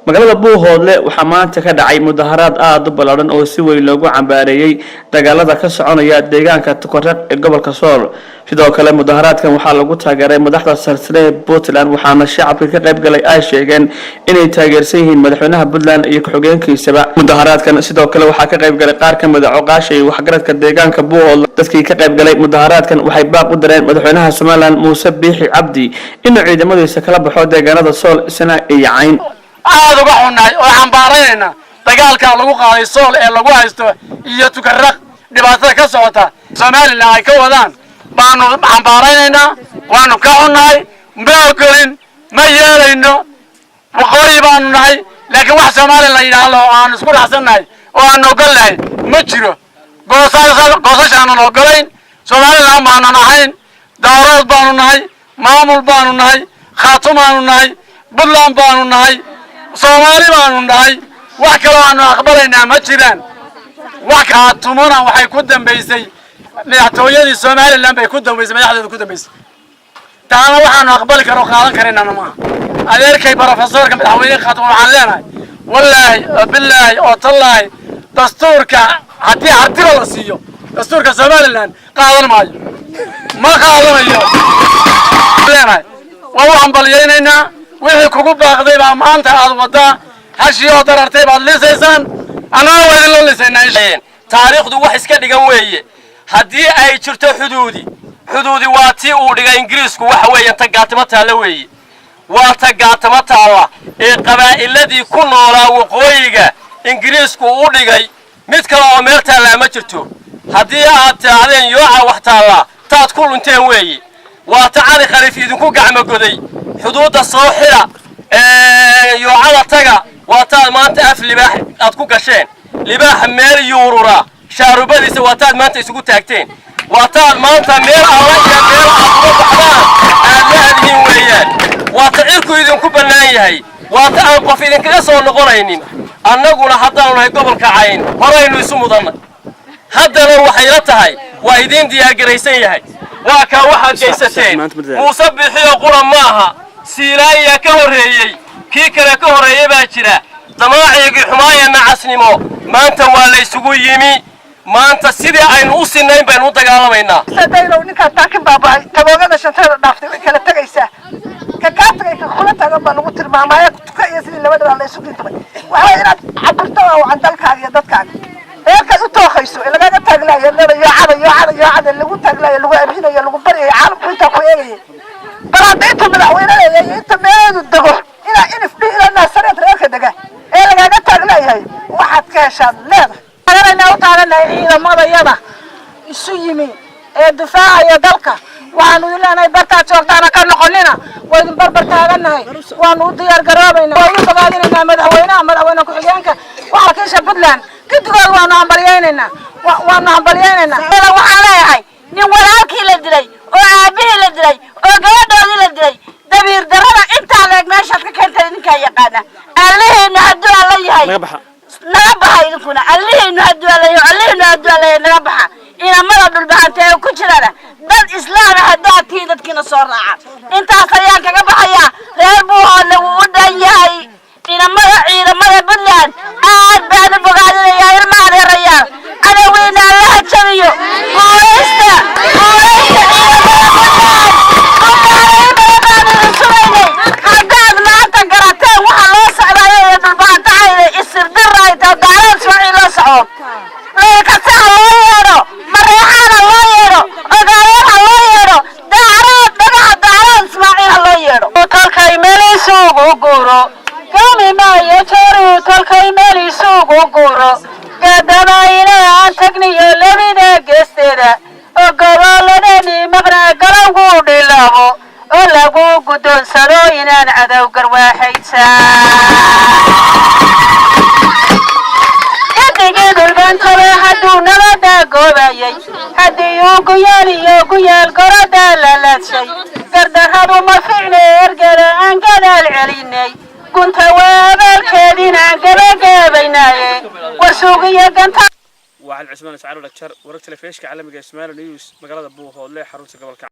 Magaalada Buuhoodle waxaa maanta ka dhacay mudaharaad aada u ballaadhan oo si weyn loogu cambaareeyey dagaalada ka soconaya deegaanka Tukaraq ee gobolka Sool. Sidoo kale mudaharaadkan waxaa lagu taageeray madaxda sarsare ee Puntland, waxaana shacabka ka qayb galay ay sheegeen inay taageersan yihiin madaxweynaha Puntland iyo ku-xigeenkiisaba. Mudaharaadkan sidoo kale waxaa ka qayb galay qaar ka mid a cuqaasha iyo waxgaradka deegaanka Buuhoodle. Dadkii ka qayb galay mudaharaadkan waxay baaq u direen madaxweynaha Somaliland Muuse Biixi Cabdi inuu ciidamadiisa kala baxo deegaanada Sool, Sanaag iyo Cayn. Aada uga xunnahay oo cambaaraynayna dagaalkaa lagu qaaday Sool ee lagu haysto iyo Tukaraq. Dhibaatada ka socota Somaliland ay ka wadaan baanu cambaaraynaynaa, waanu ka xunnahay. Ma ogolin, ma yeelayno. Waqooyi baanu nahay, laakiin wax Somaliland la yidhaahdo oo aanu isku dhacsannahay oo aan ogolnahay ma jiro. Goosashaanan ogolayn. Somaliland baanan ahayn, Daarood baanu nahay, maamul baanu nahay, Khaatumaanu nahay, Puntland baanu nahay, Soomaali baanu nahay. Wax kaloo aanu aqbalaynaa ma jiraan. Wax Khaatumona waxay ku dambaysay madaxtooyadii Somaliland bay ku dambaysay, madaxdeedu ku dambaysay. Taana waxaanu aqbali karo, qaadan karaynana maaha. Adeerkay brofesorka madaxweyne Khaatuma waxaan leenahay, wallaahi oo bilaahi oo tallaahi, dastuurka haddii hartiba la siiyo dastuurka Somaliland, qaadan maayo, ma qaadanayo leenahay. Waa u hambalyaynaynaa. Wixii kugu baaqday baa maanta aad wadaa. Hashii oo darartay baad lisaysaan, annagana waa idinla lisaynaa. Taariikhdu wax iska dhigan weeye. Haddii ay jirto xuduudi, xuduudi waa tii uu dhigay Ingiriisku. Waxa weeye ta Gaatamo taalla weeye, waa ta Gaatamo taalla ee qabaa'iladii ku noolaa waqooyiga Ingiriisku u dhigay. Mid kale oo meel taallaa ma jirto. Haddii aad tidhaahdeen yooca wax taallaa, taad ku lunteen weeye. Waa ta Cali Khaliif idinku gacmo goday, xuduudda soo xidha, yoocada taga. Waa taad maanta af libaax aad ku gasheen, libaaxa meel yuurura shaarubadiisa. Waa taad maanta isugu taagteen. Waa taad maanta meel alla iyo meel aad uga baxdaan aad la adihiin weeyaan. Waa ta cirku idinku bannaan yahay. Waa ta aan qof idinkaga soo noqonaynin. Annaguna haddaanu nahay gobolka Cayn, horaynu isu mudannay, haddana waxay la tahay waa idiin diyaargaraysan yahay. Waa kaa waxaad geysateen. Muuse Bixiyo qura maaha, Siilaayaa ka horreeyey, kii kale ka horreeyey baa jira. Damaaciygii xumaaya nacasnimo maanta waa la isugu yimi. Maanta sidii aynu u sinnayn baynu u dagaalamaynaa. Sadaynow ninkaan taakin baaba'ay, tagoogada shantada dhaaftay way kala tegaysaa. Ka kaa tagay ka kula tagan baa lagu tilmaamaya. Tuka iyo sidii labadaba la isu kintamay. Waxaa inaad cabirto oo wacan dalkaaga iyo dadkaaga reerkaad u tooqayso ee lagaaga taaglaayo, leeda yoocada, yoocada, yoocada lagu taaglaayo, lagu abhinayo, lagu baryayo, caalamku intaa ku eegayay. Bal hadda intuu madaxweyne leeyahay, inta meedu dego ilaa Inif dhi ilaa Naasareed reerka dega ee lagaaga taaglaayahay, waxaad ka heshaad leedahay. Taaganayna, u taaganahay ciidamadayada isu yimi ee difaacaya dalka. Waxaanu idin leenahay, bartaad joogtaana ka noqonina. Waa idin barbar taaganahay, waanu u diyaar garoobaynaa, waa idin bogaadinaynaa. Madaxweynaha, madaxweyne ku-xigeenka, wakiisha Puntland, gidigood waanu hambalyaynaynaa, waanu hambalyaynaynaa. Waxaan leeyahay, nin walaalkii la dilay oo aabihii la dilay oo gabadhoodii la dilay, dabiir darada intaa leeg meeshaad ka keentay idinkaa yaqaana. Allihiinu hadduu Alla yahay, naga baxa idinkuna. Allihiinu hadduu Alla yahay, allihiinu hadduu Alla yahay, naga baxa. Inamada Dhulbahanta ee ku jirana, dad Islaama haddaad tihiin, dadkiina soo raaca. Intaas ayaan kaga baxayaa. Reer Buuhoodle wuu u dhan yahay. Inamada ciidamada Puntland aad baan u bogaadinayaa. Ilma adeerayaal, cadoweyna Allaha jabiyo. Guulaysta, guulaysta ciidamada Puntland. Puntland badan baan idin sugaynay. Haddaad maanta garateen waxa loo socdayo ee Dhulbahantahayda isirdirayta Daarood Ismaaciil loo socdo, Leelkase ha loo yeedho, Mareexaan ha loo yeedho, Ogaayeen ha loo yeedho, Daarood dhagaxa Daarood Ismaaciil ha loo yeedho. Tolkay meel isugu guro gami maayo jaru, tolkay meel isugu guro gadamayna aan tagniyo labida geesteeda oo goboladani maqnaa galangu dhilaabo oo lagu guddoonsado inaan cadow garwaaxaysaa. Gadigii Dhulbantaba hadduu nabada goobayay, haddii uu guyaal iyo guyaal goroda la laadshay, gardarradu ma ficne. Ergada aan gadaal celinay, gunta waa abaalkeedinaan gabagabaynaaye warsuugiyo ganta. Waa Cali Cusmaan Iscaalo Dhagjar, wararka telefishinka caalamiga ee Somali News, magaalada Buuhoodle, xarunta gobolka.